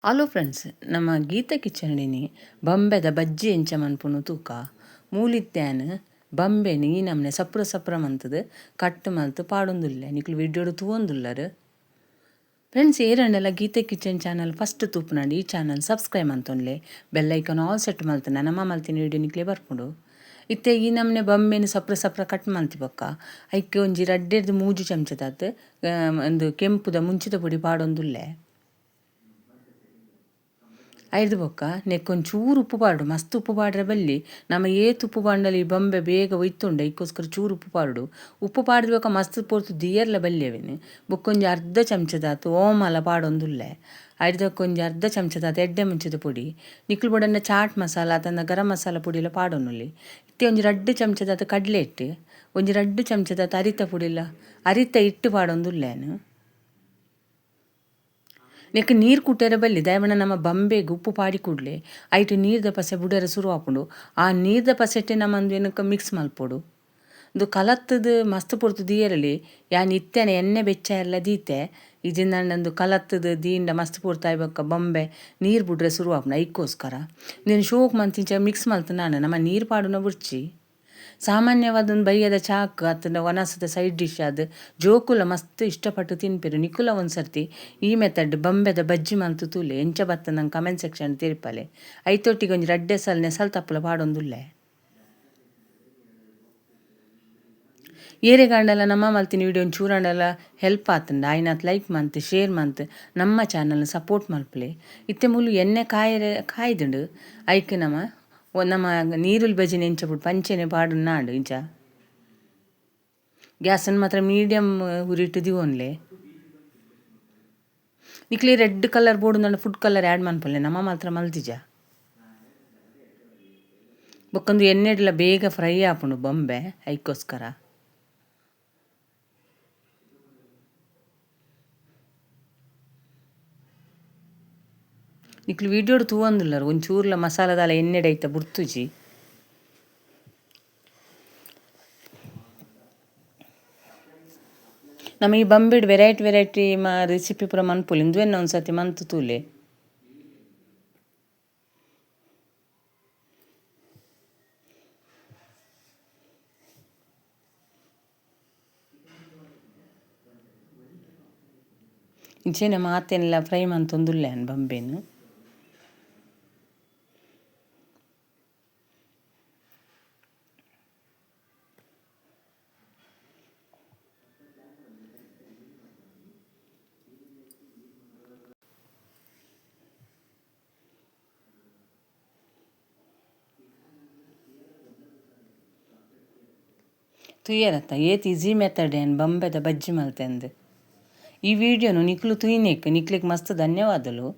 Hello friends, ನಮ್ಮ Gita kitchen ಬಂಬೆದ ಬಜ್ಜಿ ಎಂಚ ಮನ್ಪುನು ತೂಕ. ಮೂಲಿತ್ಯಾನ್ ಬಂಬೆನ್ ಈ ನಮ್ನೆ ಸಪ್ರ ಸಪ್ರ ಮಂತದು ಕಟ್ ಮಲ್ತು ಪಾಡೊಂದುಲ್ಲೆ. ನಿಕುಲು ವಿಡಿಯೋಡು ತೂವೊಂದುಲ್ಲರು. ಫ್ರೆಂಡ್ಸ್, ಏರಂಡಲ ಗೀತಾ ಕಿಚನ್ ಚಾನಲ್ ಫಸ್ಟ್ ತೂಪುನಾಂಡ ಈ ಚಾನಲ್ ಸಬ್ಸ್ಕ್ರೈಬ್ ಮಂತೊನ್ಲೆ, ಬೆಲ್ ಐಕಾನ್ ಆಲ್ ಸೆಟ್ ಮಲ್ತನ ನಮ್ಮ ಮಲ್ತಿನ ವಿಡಿಯೋ ನಿಕ್ಲೆ ಬರ್ಪುಂಡು. ಇತ್ತೆ ಈ ನಮ್ನೆ ಬಂಬೆನ್ ಸಪ್ರ ಸಪ್ರ ಕಟ್ ಮಲ್ತಿ ಬೊಕ್ಕ ಐಕೆ ಒಂಜಿ ರಡ್ಡೆರ್ದ್ ಮೂಜಿ ಚಮಚದಾತ್ ಒಂದು ಕೆಂಪುದ ಮುಂಚಿದ ಪೊಡಿ ಪಾಡೊಂದುಲ್ಲೆ. ಐದು ಬೊಕ್ಕ ನೆಕ್ಕೊಂದು ಚೂರು ಉಪ್ಪು ಪಾಡು, ಮಸ್ತ್ ಉಪ್ಪು ಪಾಡ್ರೆ ಬಲ್ಲಿ, ನಮ್ಮ ಏತ್ ಉಪ್ಪು ಪಾಂಡಲಿ ಈ ಬಂಬೆ ಬೇಗ ಒಯ್ತುಂಡು, ಐಕ್ಕೋಸ್ಕರ ಚೂರು ಉಪ್ಪು ಪಾಡು. ಉಪ್ಪು ಪಾಡ್ದು ಬೊಕ್ಕ ಮಸ್ತ್ ಪೊರ್ತು ದಿಯರ್ಲ ಬಲ್ಲಿ. ಬೊಕ್ಕೊಂಜಿ ಅರ್ಧ ಚಮಚದಾತ್ ಓಮಲ ಪಾಡೊಂದುಲ್ಲೆ. ಐದಕ್ಕೊಂಜಿ ಅರ್ಧ ಚಮಚದಾತ್ ಎಡ್ಡೆ ಮುಂಚಿದ ಪೊಡಿ, ನಿಕ್ಲು ಬೊಡನ್ನ ಚಾಟ್ ಮಸಾಲ ತನ್ನ ಗರಂ ಮಸಾಲ ಪೊಡಿಲ ಪಾಡೊನುಲಿ. ಇತ್ತೆ ಒಂಜಿ ರಡ್ಡು ಚಮಚದಾತ್ ಕಡಲೆ ಹಿಟ್ಟು, ಒಂಜಿ ರಡ್ಡು ಚಮಚದಾತ್ ಅರಿತ ಪೊಡಿಲ ಅರಿತ ಹಿಟ್ಟು ಪಾಡೊಂದುಲ್ಲೇನು. ನೆಕ್ ನೀರು ಕುಟ್ಟೆರೆ ಬಲ್ಲಿ, ದಯಮಣ ನಮ್ಮ ಬಂಬೆಗೆ ಉಪ್ಪು ಪಾಡಿ ಕೂಡಲೇ ಐಟ್ ನೀರ್ದ ಪಸೆ ಬುಡರೆ ಶುರು ಆಪುಂಡು. ಆ ನೀರ್ದ ಪಸೆಟ್ಟೆ ನಮ್ಮ ಏನಕ್ಕೆ ಮಿಕ್ಸ್ ಮಲ್ಪೊಡು. ಇಂದು ಕಲತ್ತದು ಮಸ್ತ್ ಪೊರ್ತು ದೀಯರಲಿ, ಯಾನ್ ಇತ್ತೆನೆ ಎಣ್ಣೆ ಬೆಚ್ಚ ಎಲ್ಲ ದೀತೆ ಇಜಿಂದಂಡಂದು ಕಲತ್ತದು ದೀಂಡ ಮಸ್ತ್ ಪೊರ್ತು ಆಯ್ಬೊಕ್ಕ ಬಂಬೆ ನೀರು ಬುಡ್ರೆ ಶುರು ಆಪುಂಡು. ಐಕ್ಕೋಸ್ಕರ ನೀನು ಶೋಕ್ ಮಂತಿಂಚ ಮಿಕ್ಸ್ ಮಲ್ತು ನಾನು ನಮ್ಮ ನೀರು ಪಾಡುನ ಬುಡ್ಚಿ. ಸಾಮಾನ್ಯವಾದ ಒಂದು ಬಯ್ಯದ ಚಾಕ್ ಅತ್ತಂಡ ವನಸದ ಸೈಡ್ ಡಿಶ್ ಅದು ಜೋಕುಲ ಮಸ್ತ್ ಇಷ್ಟಪಟ್ಟು ತಿನ್ಪೆರು. ನಿಕುಲ ಒಂದ್ಸರ್ತಿ ಈ ಮೆಥಡ್ ಬಂಬೆದ ಬಜ್ಜಿ ಮಲ್ತು ತೂಲೆ, ಎಂಚ ಬತ್ತ ನಂಗೆ ಕಮೆಂಟ್ ಸೆಕ್ಷನ್ ತೆರಿಪಾಲೆ. ಐತೊಟ್ಟಿಗೆ ಒಂಜಿ ರಡ್ಡೆ ಸಲ ನೆಸಲ್ ತಪ್ಪುಲ ಪಾಡೊಂದುಲ್ಲೆ. ಏರೆಗಾಂಡಲ ನಮ್ಮ ಮಲ್ತಿನ ವಿಡಿಯೋ ಒಂಚೂರಾಂಡಲ ಹೆಲ್ಪ್ ಆತಂಡ ಆಯ್ನಾತ್ ಲೈಕ್ ಮಂತ್, ಶೇರ್ ಮಂತ್ ನಮ್ಮ ಚಾನಲ್ ಸಪೋರ್ಟ್ ಮಲ್ಪಲೆ. ಇತ್ತೆ ಮೂಲು ಎಣ್ಣೆ ಕಾಯರೆ ಕಾಯ್ದುಂಡು. ಐಕ್ ನಮ್ಮ ನಮ್ಮ ನೀರುಳ್ಳಿ ಬಜ್ಜಿನ ಎಂಚ ಬಿಟ್ಟು ಪಂಚೆನೆ ಪಾಡು ನಾಡು. ಇಂಚ ಗ್ಯಾಸನ್ನು ಮಾತ್ರ ಮೀಡಿಯಂ ಹುರಿಟ್ಟು ದಿವೊನ್ಲೆ. ನಿಕ್ಲಿ ರೆಡ್ ಕಲರ್ ಬೋರ್ಡ್ ಫುಡ್ ಕಲರ್ ಆ್ಯಡ್ ಮನ್ಪೊಲೆ, ನಮ್ಮ ಮಾತ್ರ ಮಲ್ತಿಜ. ಬೊಕ್ಕೊಂದು ಎಣ್ಣೆಡ್ಲ ಬೇಗ ಫ್ರೈ ಆಪುಂಡು ಬೊಂಬೆ, ಐಕ್ಕೋಸ್ಕರ. ನಿಕ್ಲು ವಿಡಿಯೋಡು ತೂವೊಂದುಲ್ಲರು ಒಂಚೂರ್ಲ ಮಸಾಲದಾಲ ಎಣ್ಣೆಡ್ ಐತ ಬುಡ್ತುಜಿ. ನಮ್ಮ ಈ ಬಂಬಿಡ್ ವೆರೈಟಿ ವೆರೈಟಿ ಮಾ ರೆಸಿಪಿ ಪೂರ ಮನ್ಪೊಲಿ, ಇಂದುವೆನ್ನ ಒಂದ್ಸತಿ ಮಂತು ತೂಲೆ. ಇಂಚೆನೆ ಮಾತೆನ್ಲ ಫ್ರೈ ಮಂತೊಂದುಲ್ಲೆ ಯಾನ್ ಬಂಬೆನ್. ತುಯ್ಯರತ್ತ ಏತ್ ಈಸಿ ಮೆಥಡ್ ಏನ್ ಬಂಬೆದ ಬಜ್ಜಿ ಮಲ್ತೆಂದು. ಈ ವಿಡಿಯೋನು ನಿಕ್ಲು ತುಯ್ನೇಕ್ ನಿಕ್ಲಿಗ್ ಮಸ್ತ್ ಧನ್ಯವಾದಲು.